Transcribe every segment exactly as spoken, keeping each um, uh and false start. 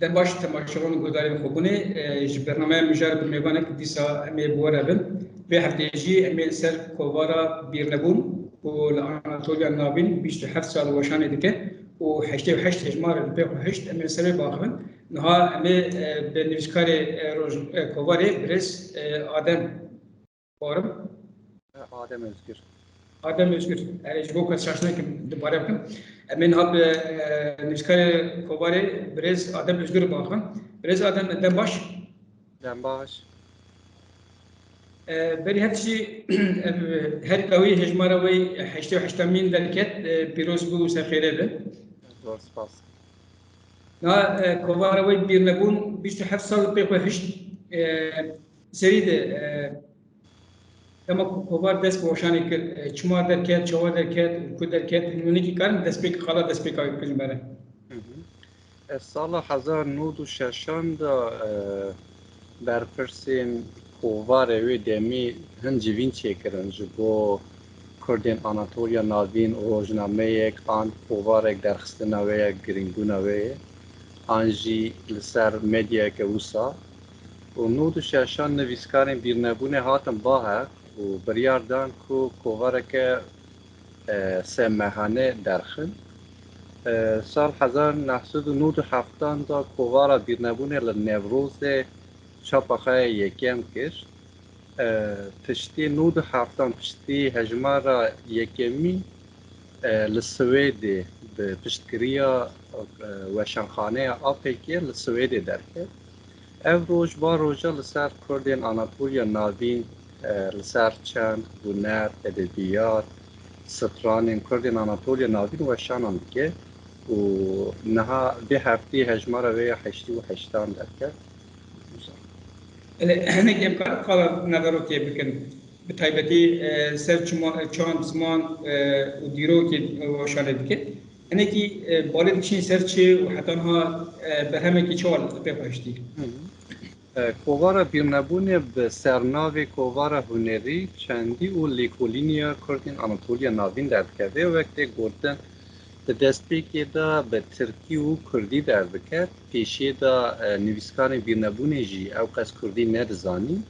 Dem baş temaşevan û guhdarên xwebûnê, e, ji bernameya mijar bi mêvanek dîsa em ê bi we re bin. Vê hefteyê jî em ê li ser kovara Bîrnebûn ku li Anatoliya Navîn bîst û heft sal weşanê dike û heştê û heşt hejmar li pê xwe hişt, em ê li ser wê biaxivin. Niha em ê, e, bi nivîskarê, e, roj-, e, kovarê birêz, e, Adem Barim. Adem Özgür. Adem Özgür. Erê, ji bo ku ez şaş nekim, dubare bikim. Em ê niha bi, e, nivîskarê kovarê birêz Adem Özgür biaxivin. Birêz Adem, dem baş. Dem baş. E, berî her tiştî, e, herika wî, hejmara wê heştê û heştamîn derket, e, pîroz bû û serxêrê be. Zor spas. Na, e, kovara wê Bîrnebûn bîst û heft sal pê xwe hişt, e, serî de, e, dema ku kovar dest bi weşanê kir, e, çima derket, çawa derket, ku derket, hûn wekî karin destpêk, qala destpêka wê bikin ji me re? Hı hı. E, sala hezar nod û şeşan de, e, berpirsên kovarê wê demî hin civîn çêkirin ji bo Kurdên Anatoliya Navîn, rojnameyek an kovarek derxistina wê ye, girîngbûna wê ye, an jî li ser medyayeke wisa. Û nod û şeşan nivîskarên Bîrnebûnê hatin ba hev û biryar dan ku kovareke, e, sê mehane derxin. E, sal hezar neh sed û nod û heftan de kovara Bîrnebûnê li Newrozê çapa xwe yekem kir. E, piştî nod û heftan, piştî hejmara yekemî, e, li Swêdê bi piştgiriya, e, weşanxaneya A P K li Swêdê derket. Ev roj ba roja li ser Kurdên Anatoliya Navîn, e, li ser çand, huner, edebiyat, stranên Kurdên Anatoliya Navîn weşanan dike û niha vê heftê hejmara wê ya heştê û heştan derket. Ele, hinek em karin qala neverokê bikin. Bi taybetî, e, ser çima-, çand, ziman, e, û dîrokê weşanê dike. Hinekî, e, balê dikişîn ser çi û heta niha, e, berhemekî çawa li pê xwe hiştî? Hı hı. E, kovara Bîrnebûnê bi sernavê Kovara Hunerî, Çandî û Lêkolîniya Kurdên Anatoliya Navîn derdikeve. Wek tê gotin, di destpêkê de bi tirkî û kurdî derdiket. Pêşiyê de, e, nivîskarên Bîrnebûnê jî ew qas kurdî nedizanîn.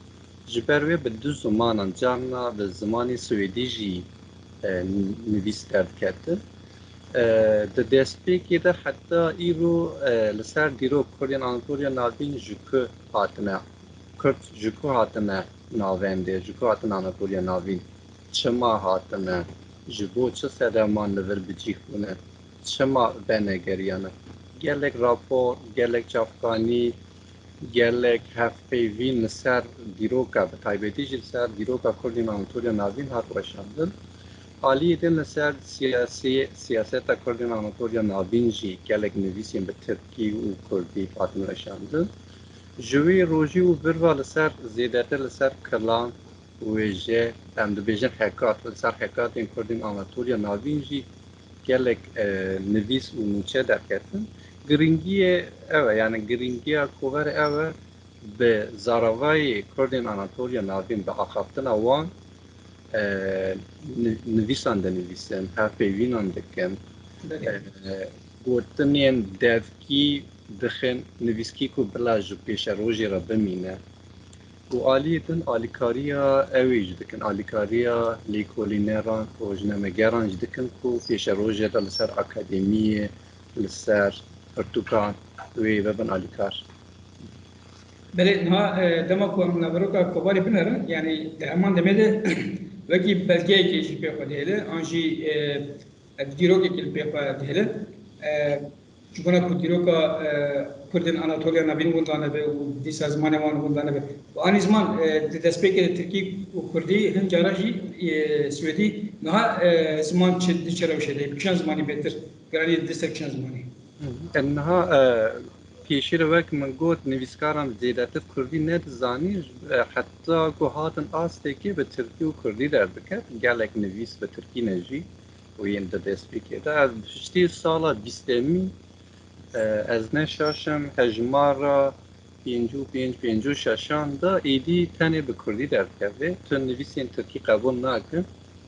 Ji ber wê bi du zimanan, carna bi zimanê swêdî jî, e, nivîs derdiketin. E, di destpêkê de heta îro, e, li ser dîrok Kurdên Anatoliya Navîn ji ku hatine, Kurd ji ku hatine navendê, ji ku hatine Anatoliya Navîn, çima hatine, ji bo çi sedeman li vir bi cih bûne, çima venegeriyane? Gelek rapor, gelek çavkanî, gelek hevpeyvîn li ser dîroka, bi taybetî jî li ser dîroka Kurdên Anatoliya Navîn hat weşandin. Aliyê din li ser siyasî, siyaseta Kurdên Anatoliya Navîn jî gelek nivîsên bi tirkî û kurdî hatin weşandin. Ji wê rojî û vir ve li ser, zêdetir li ser kilan, wêje, em dibêjin hekat, li ser hekatên Kurdên Anatoliya Navîn jî gelek, e, nivîs û nûçe derketin. Giringiyê ew e, yani giringiya koverê ew e, bi zaravayê Kurdên Anatoliya Navîn, bi axaftina wan, e, ni-, nivîsan dinivîsin, hevpeyvînan dikin. Belê. E, gotinên devkî dixin nivîskî ku bila ji pêşerojê re bimîne. Û aliyê din alîkariya ew ê jî dikin, alîkariya lêkolîneran, rojnamegeran jî dikin ku pêşerojê de li ser akademiyê, li ser pirtûkan wê bibin alîkar. Belê, niha, e, dema ku em naveroka kovarê binerin, yanî di heman demê de wekî belgeyekê jî pê xwe dihêle, an jî, e, ev dîrokekî li pê xwe dihêle. E, ji bona ku dîroka, e, Kurdên Anatoliya Navîn winda nebe û dîsa zimanê wan winda nebe. Û anî ziman, e, di destpêkê de tirkî û kurdî, hin cara jî, e, swêdî. Niha, e, ziman çi, di çi rewşê de ye? Bi kîjan zimanî bêtir giranî dide ser kîjan zimanî? Em niha, e, pêşî re wek min got, nivîskaran zêdetir kurdî nedizanî, e, heta ku hatin astekê bi tirkî û kurdî derdiket, gelek nivîs bi tirkî ne jî û yên di destpêkê de. Ez piştî sala bîstemî, e, ez ne şaş im, hejmara pêncî û pênc, pêncî û şeşan de êdî tenê bi kurdî derdikeve. Tu nivîsên tirkî qebûl nakin.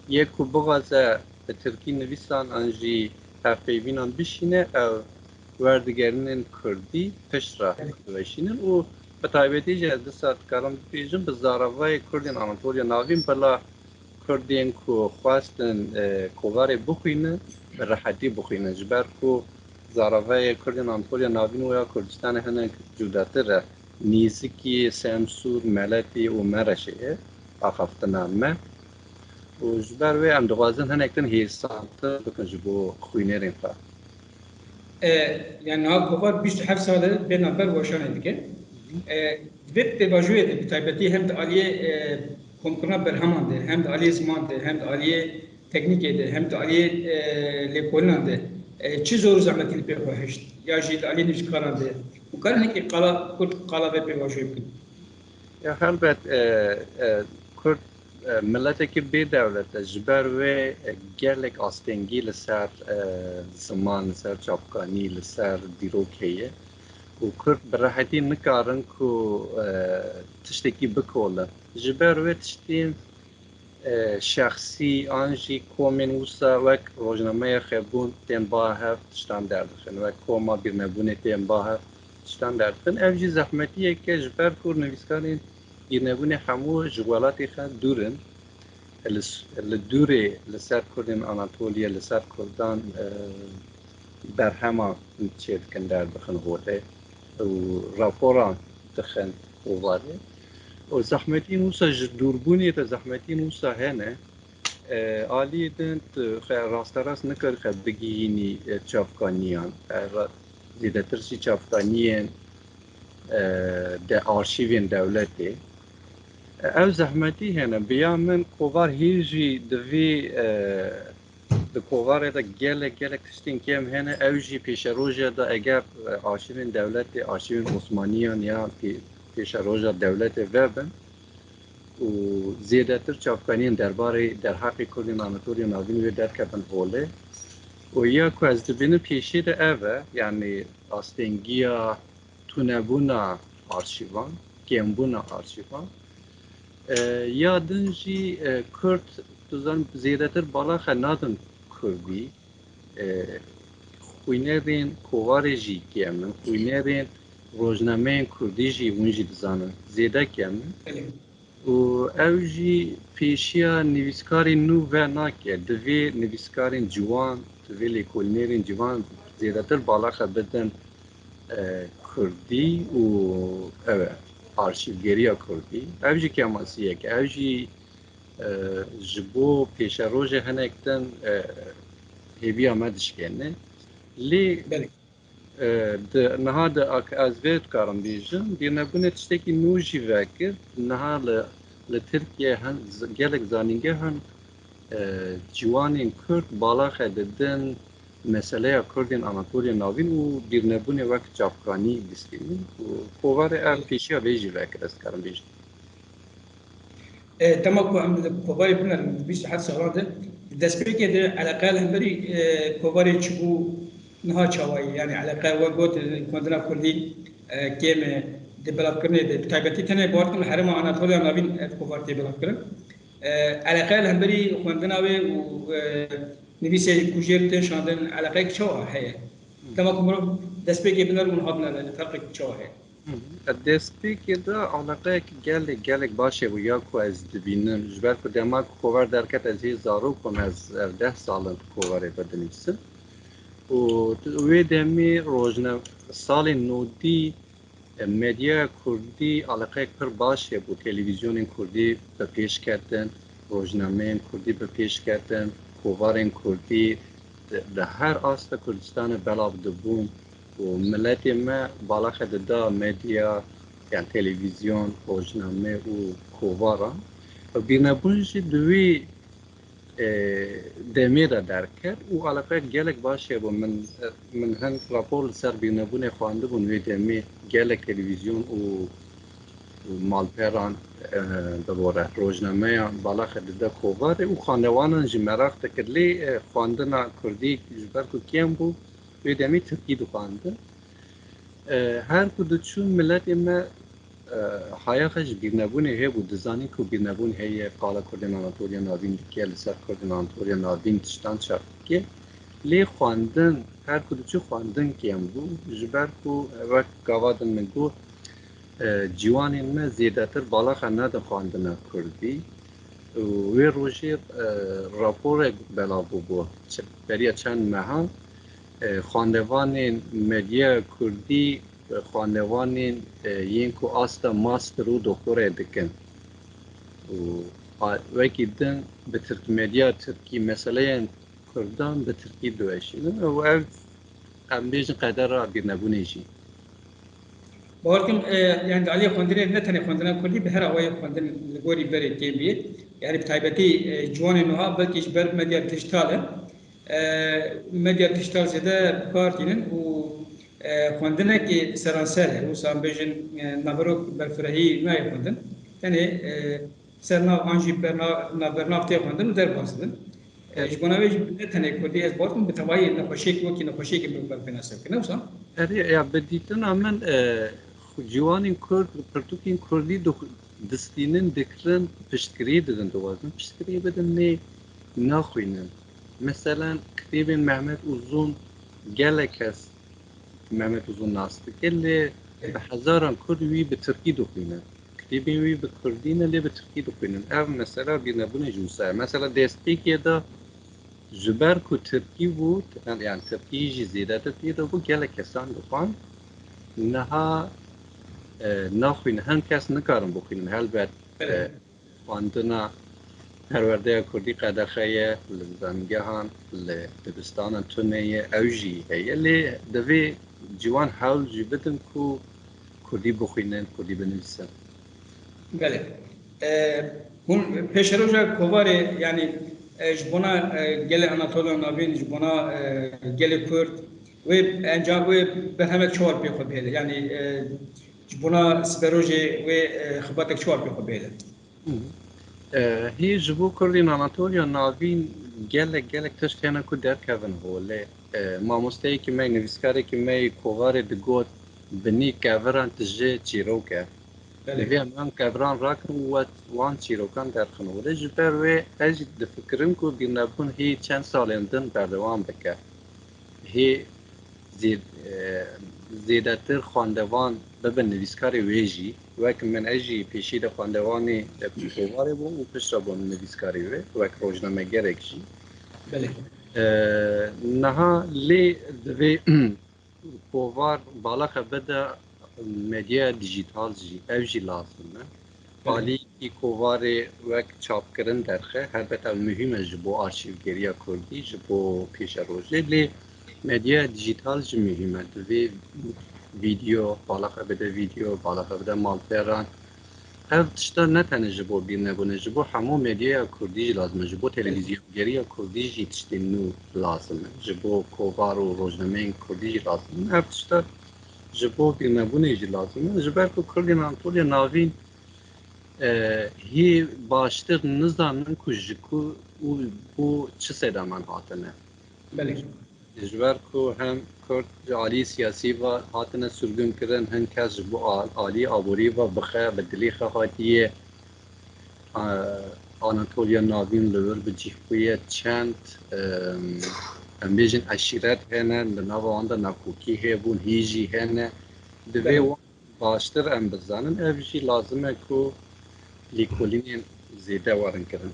Yek ku bixwaze bi tirkî nivîsan an jî hevpeyvînan bişîne, ew werdigerînên kurdî pişt re diweşînin û bi taybetî jî ez dîsa dikarim bibêjim, bi zaravayê kurdên Anatoliya Navîn bila kurdên ku xwestin, e, kovarê bixwînin, bi rehetî bixwînin. Ji ber ku zaravayê kurdên Anatoliya Navîn û ya Kurdistanê hinek cudatir e. Nêzikî Semsûr, Meletî û Mereşê ye, axaftina me. Û ji ber wê em dixwazin hinek din hêsantir bikin ji bo xwînerên xwe. E, yani niha kovar bîst û heft sal e bê navber weşanê dike. E, di vê pêvajoyê de bi taybetî hem di aliyê, e, komkirina berheman de, hem di aliyê ziman de, hem di aliyê teknîkê de, hem di aliyê, e, lêkolînan de, e, çi zor û zehmetî li pê xwe hişt? Ya jî di aliyê nivîskaran de. Hûn karin hinekî qala, kurt qala vê pêvajoyê bikin? Ya helbet, e, e, Kurd, e, miletekî bê dewlet e. Ji ber wê, e, gelek astengî li ser, e, ziman, li ser çavkanî, li ser dîrok heye. Û Kurd bi rehetî nikarin ku, e, tiştekî bikolin. Ji ber wê tiştên, e, şexsî an jî komên wisa wek rojnameya Xebûn tên ba hev tiştan derdixin, wek koma bîrnebûnê tên ba hev tiştan derdixin. Ev jî zehmetiyek e ji ber ku nivîskarên bîrnebûnê hemû ji welatê xwe dûr in. Li s-, li dûrê li ser Kurdên Anatoliye, li ser Kurdan, e, berhema çêdikin, derdixin holê û raporan dixin kovarê. Û zehmetiyên wisa ji dûrbûnê de zehmetiyên wisa hene. E, aliyê din tu xe rasterast nikir xe bigihînî, e, çavkaniyan. E, ra-, zêdetir jî çavkaniyên, e, de arşîvên dewletê. E, ew zehmetî hene. Bi ya min kovar hîn jî divê, e, di kovarê de gelek, gelek tiştên kêm hene. Ew jî pêşerojê de eger, e, arşîvên dewletê, arşîvên Osmaniyan ya pê-, pêşeroja dewletê vebin û zêdetir çavkaniyên derbarê derheqê Kurdên Anatoliya Navîn wê derkevin holê. Û ya ku ez dibînim pêşî de ev e, yanî astengiya tunebûna arşîvan, kêmbûna arşîvan. E, ya din jî, e, Kurd, tu zanî, zêdetir balaxe nadin Kurdî. E, xwînerên kovarê jî kêm in, xwînerên rojnameyên Kurdî jî hûn jî dizanin, zêde kêm in. Belê. Û ew jî pêşiya nivîskarên nû venake. Divê nivîskarên ciwan, divê lêkolînerên ciwan zêdetir balaxe bidin, e, Kurdî û ew e, arşîvgeriya Kurdî. Ev jî kêmasiyek e. Ev jî, e, ji bo pêşerojê hinek din, e, hêviya me dişkêne. Lê Belê. E, di, niha di ak-, ez vê dikarim bêjim, bîrnebûnê tiştekî nû jî vekir. Niha li, li Tirkiye hin, z-, gelek zanîngehan, e, ciwanên Kurd balaxe didin meseleya Kurdên Anatoliya Navîn û bîrnebûnê wek çavkanî distînin. Û kovarê ev pêşiya vê jî vekir, ez dikarim bêjim. E, dema ku em li kovarê bûne, li bîst û heft salan de, di destpêkê de eleqeya li hemberî, e, kovarê çibû niha çawa ye? Yanî eleqe wek got, xwendina kurdî, e, kêm e, di belavkirinê de, bi taybetî tenê bawer dikim li herêma Anatoliya Navîn ev kovar tê belavkirin. E, eleqeya li hemberî xwendina wê û, e, nivîsê ku jêr tên şandin eleqeyek çawa heye? Dema ku mirov destpêkê biner û niha biner, ferqek çawa heye? Hı hı. Destpêkê de eleqeyek gelek, gelek baş hebû ya ku ez dibînim. Ji ber ku dema ku kovar derket ez hê zarok bûm, ez ev deh sal in kovarê xwe dinivîsim. Û wê demê rojna-, salên nodî, e, medyaya kurdî eleqeyek pir baş hebû. Televîzyonên kurdî bi pêş ketin, rojnameyên kurdî bi pêş ketin, kovarên kurdî di, di her asta Kurdistanê belav dibûn. Û miletê me balaxe dida medya, yan televîzyon, rojname û kovaran. Û bîrnebûn jî di wî, e, demê de derket û eleqeyek gelek baş hebû. Min, e, min hin rapor li ser bîrnebûnê xwendibûn wê demê gelek televîzyon û, û malperan, e, bibore rojnameyan balaxe dide kovarê û xandewanan jî meraq dikir. Lê, e, xwendina kurdî ji ber ku kêm bû, wê demê tirkî dixwendin. E, her ku diçûn miletê me, e, hayaxe ji bîrnebûnê hebû, dizanîn ku bîrnebûn heye, qala Kurdên Anatoliya Navîn dike, li ser Kurdên Anatoliya Navîn tiştan çap dike. Lê xwendin, her ku diçû xwendin kêm bû, ji ber ku wek gava din min got, e, ciwanên me zêdetir balaxe nedin xwendina kurdî. Û wê rojê, e, raporek belav bûbû, çi-, beriya çend mehan, e, xwendevanên medyaya kurdî, e, xwendevanên, e, yên ku asta master û doktorayê dikin. Û a-, wekî din bi tirk, medya tirkî, meseleyên kurdan bi tirkî diweşînin û ev, em bêjin, qedera bîrnebûnê jî. Bawer dikim, e, yani di aliyê xwendinê ne tenê xwendina kurdî, bi her awayê xwendin li gorî berê kêm bî. Yani bi taybetî, e, ciwanên nuha belkî ji ber medya dijital e. E, medya dijital zêde bi kar tînin û, e, xwendinekî seranser e. Wisa em bêjin, e, naverok berfirehî nayê xwendin. Tenê, e, ser nav an jî berna-, navbernav tê xwendin û derbas dibin. E, ji bona vê jî ne tenê kurdî, ez bawer dikim bi tevayî nexweşiyek wekî nexweşiyekî mirov berpênase bike. Ne wisa? Erê, ya bi dîtina min, e, ciwanên kurd li pirtûkên kurdî dixu-, distînin, dikirin, piştgiriyê didin, dixwazin piştgiriyê bidin, lê naxwînin. Meselen, kitêbên Mehmet Uzun, gelek kes Mehmet Uzun nas dike, lê bi hezaran kurd wî bi tirkî dixwînin. Kitêbên wî bi kurdî ne, lê bi tirkî dixwînin. Ev mesela bîrnebûnê ji wisa ye. Mesela destpêkê de ji ber ku tirkî bû, yani tirkî jî zêdetir tê de bû, gelek kesan dixwand. Niha, e, naxwînin, hin kes nikarin bixwînin. Helbet, e, xwendina perwerdeya kurdî qedexe ye, li zanîngehan, li dibistanan tune ye, ew jî heye. Lê divê ciwan hewl jî bidin ku kurdî bixwînin, kurdî binivîsin. Belê. E, hûn pêşeroja kovarê, yani, e, ji bona, e, gelê Anatoliya Navîn, ji bona, e, gelê Kurd, wê enca-, wê berhemek çi war pê xwe bihêle? Yani, e, ji bona siberojê wê, e, xibatek çi war pê xwe bihêle? Hı. E, hî ji bo Kurdên Anatoliya Navîn gelek, gelek tişt hene ku derkevin holê. E, mamosteyekî me, nivîskarekî me yê kovarê digot, binî keviran tije çîrok e. Belê. Divê em, em keviran rakin û we wan çîrokan derxin holê. Ji ber wê ez jî difikirim ku bîrnebûn hî çend salên din berdewam bike. Hê zê-, e, zêdetir xwendevan bibin nivîskarê wê jî. Wek min, ez jî pêşî de xwendevanê, e, kovarê bûm û piştre bûm nivîskarê wê, wek rojnamegerek jî. Belê. E, niha lê divê kovar balaxe bide medyaya dijîtal jî, ev jî lazim e. Belê. Alî Kovarê wek çapkirin derxe, helbet ev muhîm e ji bo arşîvgeriya kurdî, ji bo pêşerojê, lê medyaya dijîtal jî muhîm e. Divê vîdeo, balaxe bide vîdeo, balaxe bide malperan. Ev tişta ne tenê ji bo bîrnebûnê, ji bo hemû medyaya kurdî jî lazim e, ji bo televîzyongeriya kurdî jî tiştên nû lazim e, ji bo kovar û rojnameyên kurdî jî lazim e. Ev tişta ji bo bîrnebûnê jî lazim e, ji ber ku Kurdên Anatoliya Navîn e, hî baştir nizanin ku ji ku û bo çi sedeman hatine. Belê. Ji ber ku hem Kurd ji alî siyasî ve hatine sürgün kirin, hin kes ji bo a-, alî aborî ve bi xe, bi dilê xe hatiye, e, Anatoliya Navîn li wir bi cih bûye, çend, e, em bêjin eşîret hene, li nava wan de nakokî hebûn, hî jî hene. Divê Belê. wan baştir em bizanin, ev jî lazim e ku lêkolînên zêde werin kirin.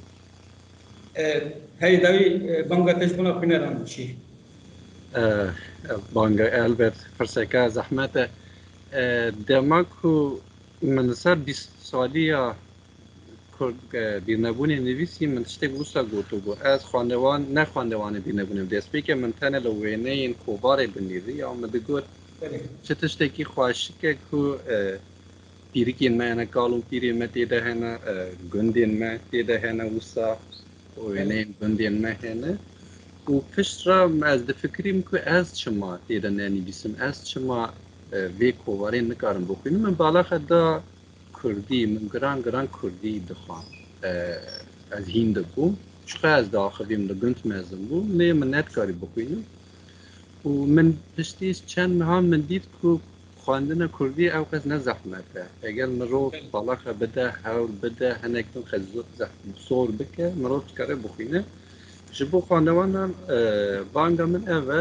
E, herî dawî, e, banga te ji bona xwîneran diçî? E, banga, elbet, pirseke zehmet e. E, dema ku min li ser bîst saliya Kurd, e, bîrnebûnê nivîsî, min tiştek wisa gotibû. Ez xwendewan, ne xwendewanê bîrnebûnê, destpêkê min tenê li wêneyên kovarê binivî, ya min digot, Belê. Çi tiştekî xweşik e ku, e, pîrikên me hene, kal û pîrên me tê de hene, e, gundên me tê de hene wisa, wêneyên gundên me hene. Û pişt re ez difikirîm ku ez çima tê de nenivîsim, ez çima, e, vê kovarê nikarim bixwînim. Min balaxe da kurdî, min giran giran kurdî dixwend. E, ez hîn dibûm. Çiqas ez diaxivîm, li gund mezin bûm, lê min nedikarî bixwînim. Û min piştî çend mehan min dît ku xwendina kurdî ew qas ne zehmet e. Eger mirov balaxe bide, hewl bide, hinek din xwe zo-, zeh-, sor bike, mirov dikare bixwîne. Ji bo xwendewanan, e, banga min ev e.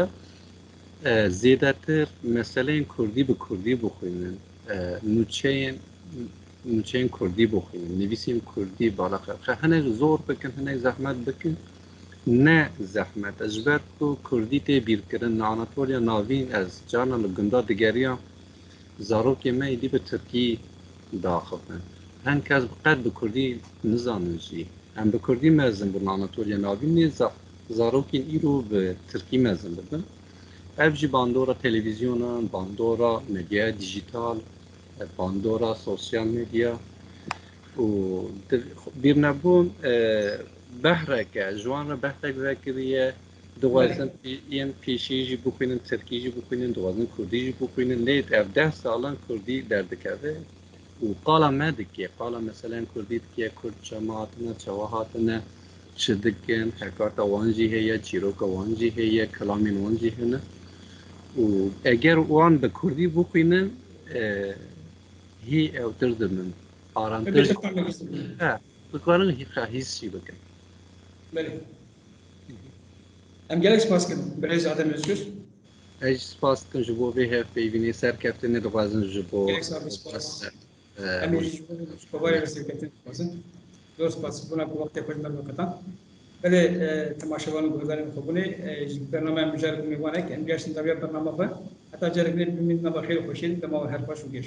E, zêdetir meseleyên kurdî bi kurdî bixwînin. E, nûçeyên, nûçeyên kurdî bixwînin, nivîsên kurdî bala xelk. Hinek zor bikin, hinek zehmet bikin. Ne zehmet e. Ji ber ku kurdî tê bîrkirin, li Anatoliya Navîn ez carna li gunda digeriyam, zarokê me êdî bi tirkî diaxivin. Hin kes qet bi kurdî nizanin jî. Em bi kurdî mezin bûn li Anatoliya Navînê, za-, zarokên îro bi tirkî mezin bibin. Ev jî bandora televîzyonan, bandora medyaya dîjîtal, bandora sosyal medya û di-, bîr nebûn, e, behreke, ji wan re behrek vekiriye, dixwazin pê-, yên pêşî jî bixwînin, tirkî jî bixwînin, dixwazin kurdî jî bixwînin. Lê ev deh salan kurdî derdikeve û qala me dike, qala meselên kurdî dike, kurd çema hatine, çawa hatine, çi dikin, hekarta wan jî heye, çîroka wan jî heye, kilamên wan jî hene. Û eger wan bi kurdî bixwînin, e, hî ewtir dibin, aramtir. He, dikarin hî-, hîs jî bikin. Belê. Em gelek spas dikin birêz Adem Özgür. Ez jî spas dikim ji bo vê hevpeyvînê, serkeftinê dixwazim ji bo. Gelek spas, spas. E, Em ê ji bo kovarê re serkeftinê dixwazin. Zor spas ji bona ku wextê xwe ji me re veqetan. Belê, e, temaşevan û guhdarên xwe bûnê, e, ji bername em mijarek mêvanek, em gihiştin dawiya bernama xwe. Heta carek din bimînin nava xêr û xweşiyê, dema we her xweş û gêş.